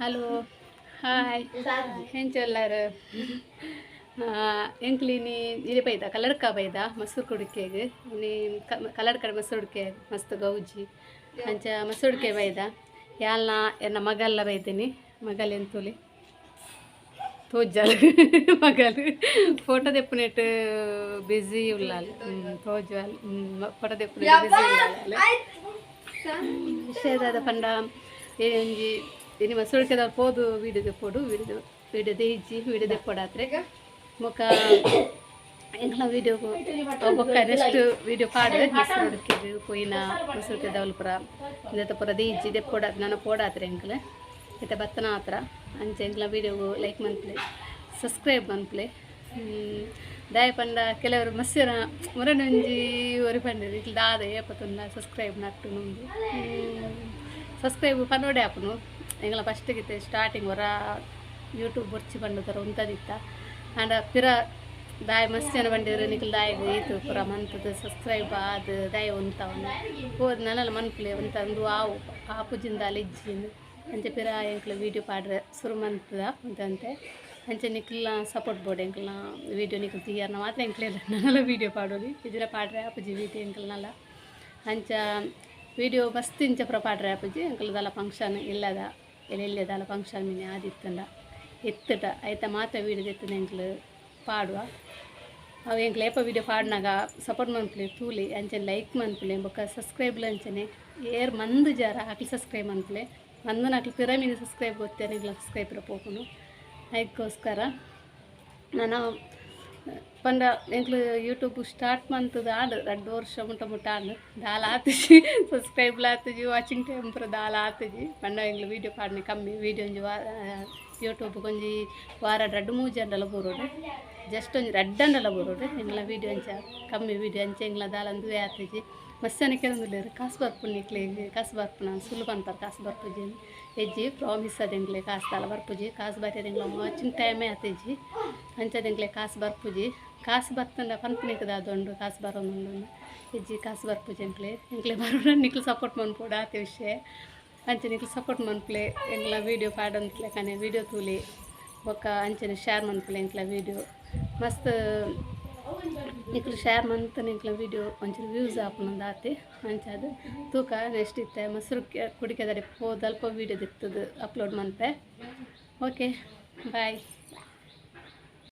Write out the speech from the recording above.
Hello hi ಎಂಚೊಲ್ಲಾರು ಎಂಕ್ಲಿನಿ ಇರೆ ಬೈದ ಕಲರ್ಕ ಬೈದ ಮಸೂರು ಕುಡಿಕೆಗ್ ಇನಿ ಕಲರ್ಕಡೆ ಮಸೂರು ಮಸ್ತ್ ಗೌಜಿ ಅಂಚ ಮಸೂರು ಬೈದ ಯಾಲ್ನ ಎನ್ನ ಮಗಲ್ಲ ಬೈದಿನಿ ಮಗಲ್ ಎಂತುಲಿ ತೋಜಾಲ್ ಮಗಲ್ ಫೋಟೋ ದೆಪ್ಪುನೆಟ್ ಬಿಜಿ ಉಲ್ಲಾಲ್ ತೋಜಾಲ್ ಫೋಟೋ ದೆಪ್ಪುನೆಟ್ ಬಿಜಿ ಉಲ್ಲಾಲ್ ವಿಷಯದಾದ ಪಂಡ ಒಂಜಿ ಇನಿ ಮಸೂರು ಪೋದು ವೀಡಿಯೋ ದೆಪ್ಪೊಡು ವೀಡಿಯೋ ವೀಡಿಯೋ ದೇಜಿ ವೀಡಿಯೋ ದೆಪ್ಪೊಡಾತ್ರೆ ಮುಖ ಎಂಕ್ಲ ವೀಡಿಯೋ ಬೊಕ್ಕ ನೆಕ್ಸ್ಟ್ ವೀಡಿಯೋ ಪಾಡು ಮಸೂರು ಪೋಯಿನ ಮಸೂರು ದವಲ್ಪುರ ಇಂದೆತ ಪೂರ ದೇಜಿ ದೆಪ್ಪೊಡ ನನ ಪೋಡಾತ್ರೆ ಎಂಕ್ಲೆ ಇತ್ತೆ ಬತ್ತನ ಆತ್ರ ಅಂಚ ಎಂಕ್ಲ ವೀಡಿಯೋಗು ಲೈಕ್ ಮನ್ಪುಲೆ ಸಬ್ಸ್ಕ್ರೈಬ್ ಮನ್ಪುಲೆ ದಾಯ ಪಂಡ ಕೆಲವರು ಮಸ್ಯರ ಮುರನೊಂಜಿ ಒರಿ ಪಂಡೆರ್ ಇಟ್ಲ್ ದಾದ ಏಪ ತುನ್ನ ಸಬ್ಸ್ಕ್ರೈಬ್ ನಟ್ಟು ನುಂದು ಸಬ್ಸ್ಕ್ರೈಬ್ ಪನೋಡೆ ಆಪುನು ಎಂಕ್ಲ ಫಸ್ಟಿಗಿತ್ತೆ ಸ್ಟಾರ್ಟಿಂಗ್ ಒರ ಯೂಟ್ಯೂಬ್ ಬೊರ್ಚಿ ಪಂಡುತರ ಉಂತದಿತ್ತ ಆಂಡ ಪಿರ ದಾಯ ಮಸ್ತ್ ಜನ ಬಂದಿರು ನಿಕಲ್ ದಾಯಗ್ ಈತು ಪೂರ ಮಂತದ ಸಬ್ಸ್ಕ್ರೈಬ್ ಆದ್ ದಾಯ ಉಂತವನು ಪೋದ್ ನನಲ ಮನ್ಪುಲೆ ಉಂತ ಉಂದು ಆವು ಆಪುಜಿಂದಾಲ ಇಜ್ಜಿ ಅಂಚ ಪಿರ ಎಂಕ್ಲ ವೀಡಿಯೋ ಪಾಡ್ರೆ ಸುರು ಮಂತದ ಉಂತಂತೆ ಅಂಚ ನಿಕ್ಲ ಸಪೋರ್ಟ್ ಬೋಡು ಎಂಕ್ಲ ವೀಡಿಯೋ ನಿಕ್ಲ್ ತೂಯರ್ನ ಮಾತ್ರ ಎಂಕ್ಲೆ ನನಲ ವೀಡಿಯೋ ಪಾಡೊಲಿ ಇಜ್ಜಿಡ ಪಾಡ್ರೆ ಆಪುಜಿ ವೀಡಿಯೋ ಎಂಕ್ಲ್ನಲ ಅಂಚ ವೀಡಿಯೋ ಮಸ್ತ್ ಇಂಚ ಪೂರ ಪಾಡ್ರೆ ಆಪುಜಿ ಎಂಕ್ಲ ದಾಲ ಫಂಕ್ಷನ್ ಇಲ್ಲದ ಎಲ್ಲೆಲ್ಲೆ ದಾಲ ಫಂಕ್ಷನ್ ಮಿನಿ ಆದಿತ್ತುಂಡ ಎತ್ತುಟ ಐತ ಮಾತ್ರ ವೀಡಿಯೋ ದೆತ್ತುಂಡ ಎಂಕ್ಲು ಪಾಡುವ ಅವು ಎಂಕ್ಲ ಏಪ ವೀಡಿಯೋ ಪಾಡ್ನಾಗ ಸಪೋರ್ಟ್ ಮನ್ಪುಲೆ ತೂಲೆ ಅಂಚನೆ ಲೈಕ್ ಮನ್ಪುಲೆ ಬೊಕ್ಕ ಸಬ್ಸ್ಕ್ರೈಬ್ಲ ಅಂಚನೆ ಏರ್ ಮಂದು ಜರ ಅಕ್ಲು ಸಬ್ಸ್ಕ್ರೈಬ್ ಮನ್ಪುಲೆ ಮಂದನ ಅಕ್ಲು ಪಿರಮಿನ ಸಬ್ಸ್ಕ್ರೈಬ್ ಗೊತ್ತೇನೆ ಎಂಕ್ಲ ಸಬ್ಸ್ಕ್ರೈಬ್ ಪೋಪುನು ಅದಕ್ಕೋಸ್ಕರ ನಾನು ಪಂಡ ಎಂಕ್ಲು ಯೂಟ್ಯೂಬ್ ಸ್ಟಾರ್ಟ್ ಮಂತದ ಆಂಡ್ ರಡ್ಡ್ ವರ್ಷ ಮುಟ್ಟ ಮುಟ್ಟ ಆಂಡ್ ದಾಲ ಆತುಜಿ ಸಬ್ಸ್ಕ್ರೈಬ್ಲ ಆತುಜಿ ವಾಚಿಂಗ್ ಟೈಮ್ ಪೂರ ದಾಲ ಆತುಜಿ ಪಂಡ ಎಂಕ್ಲು ವೀಡಿಯೋ ಪಾಡ್ನೆ ಕಮ್ಮಿ ವೀಡಿಯೋ ಒಂಜಿ ಯೂಟ್ಯೂಬ್ ಒಂಜಿ ವಾರ ರಡ್ಡ್ ಮೂಜಿ ಅಂಡಲ ಬರೋಡು ಜಸ್ಟ್ ಒಂಜಿ ರಡ್ಡ್ ಅಂಡಲ ಬರೋಡು ಎಂಕ್ಲ ವೀಡಿಯೋ ಅಂಚ ಕಮ್ಮಿ ವೀಡಿಯೋ ಅಂಚ ಎಂಕ್ಲ ದಾಲ ಅಂದುವೆ ಆತುಜಿ ಮಸ್ತ್ ಜನ ಕೇಳೊಂದುಲ್ಲೆರ್ ಕಾಸು ಬರ್ಪುಂಡು ನಿಕ್ಲೆಗ್ ಕಾಸು ಬರ್ಪುನ ಸುಳ್ಳು ಪನ್ಪರ್ ಕಾಸು ಬರ್ಪುಜಿ ಎಜ್ಜಿ ಪ್ರಾಮಿಸ್ ಅದ ಎಂಕ್ಲೆ ಕಾಸು ದಾಲ ಬರ್ಪುಜಿ ಕಾಸು ಬರ್ಯರೆ ಎಂಕ್ಲ ವಾಚಿಂಗ್ ಟೈಮೇ ಆತಿಜಿ ಅಂಚದ ಎಂಕ್ಲೆ ಕಾಸು ಬರ್ಪುಜಿ ಕಾಸು ಬತ್ತಂಡ ಪನ್ಪುನೆಕ್ ದಾದ ಉಂಡು ಕಾಸು ಬರೋದುಂಡು ಎಜ್ಜಿ ಕಾಸು ಬರ್ಪುಜಿ ಎಂಕ್ಲೆ ಎಂಕ್ಲೆ ಬರೋಣ ನಿಕ್ಲು ಸಪೋರ್ಟ್ ಮನ್ಪೊಡು ಆತೆ ವಿಷಯ ಅಂಚ ನಿಕ್ಲು ಸಪೋರ್ಟ್ ಮನ್ಪುಲೆ ಎಂಕ್ಲ ವೀಡಿಯೋ ಪಾಡೊಂತ್ಲೆಕನೆ ವೀಡಿಯೋ ತೂಲೆ ಬೊಕ್ಕ ಅಂಚನೆ ಶೇರ್ ಮನ್ಪುಲೆ ಎಂಕ್ಲ ವೀಡಿಯೋ ಮಸ್ತ್ ನಿಕ್ಲು ಶೇರ್ ಮಂತ್ ಎಂಕ್ಲ ವೀಡಿಯೋ ಒಂಚೂರು ವ್ಯೂಸ್ ಆಪುಂಡು ಆತೆ ಅಂಚಾದ್ ತೂಕ ನೆಕ್ಸ್ಟ್ ಇತ್ತೆ ಮೊಸರು ಕುಡಿಕೆದಡೆ ಪೋದು ಅಲ್ಪ ವೀಡಿಯೋ ದೆತ್ತುದು ಅಪ್ಲೋಡ್ ಮನ್ಪೆ. Okay bye.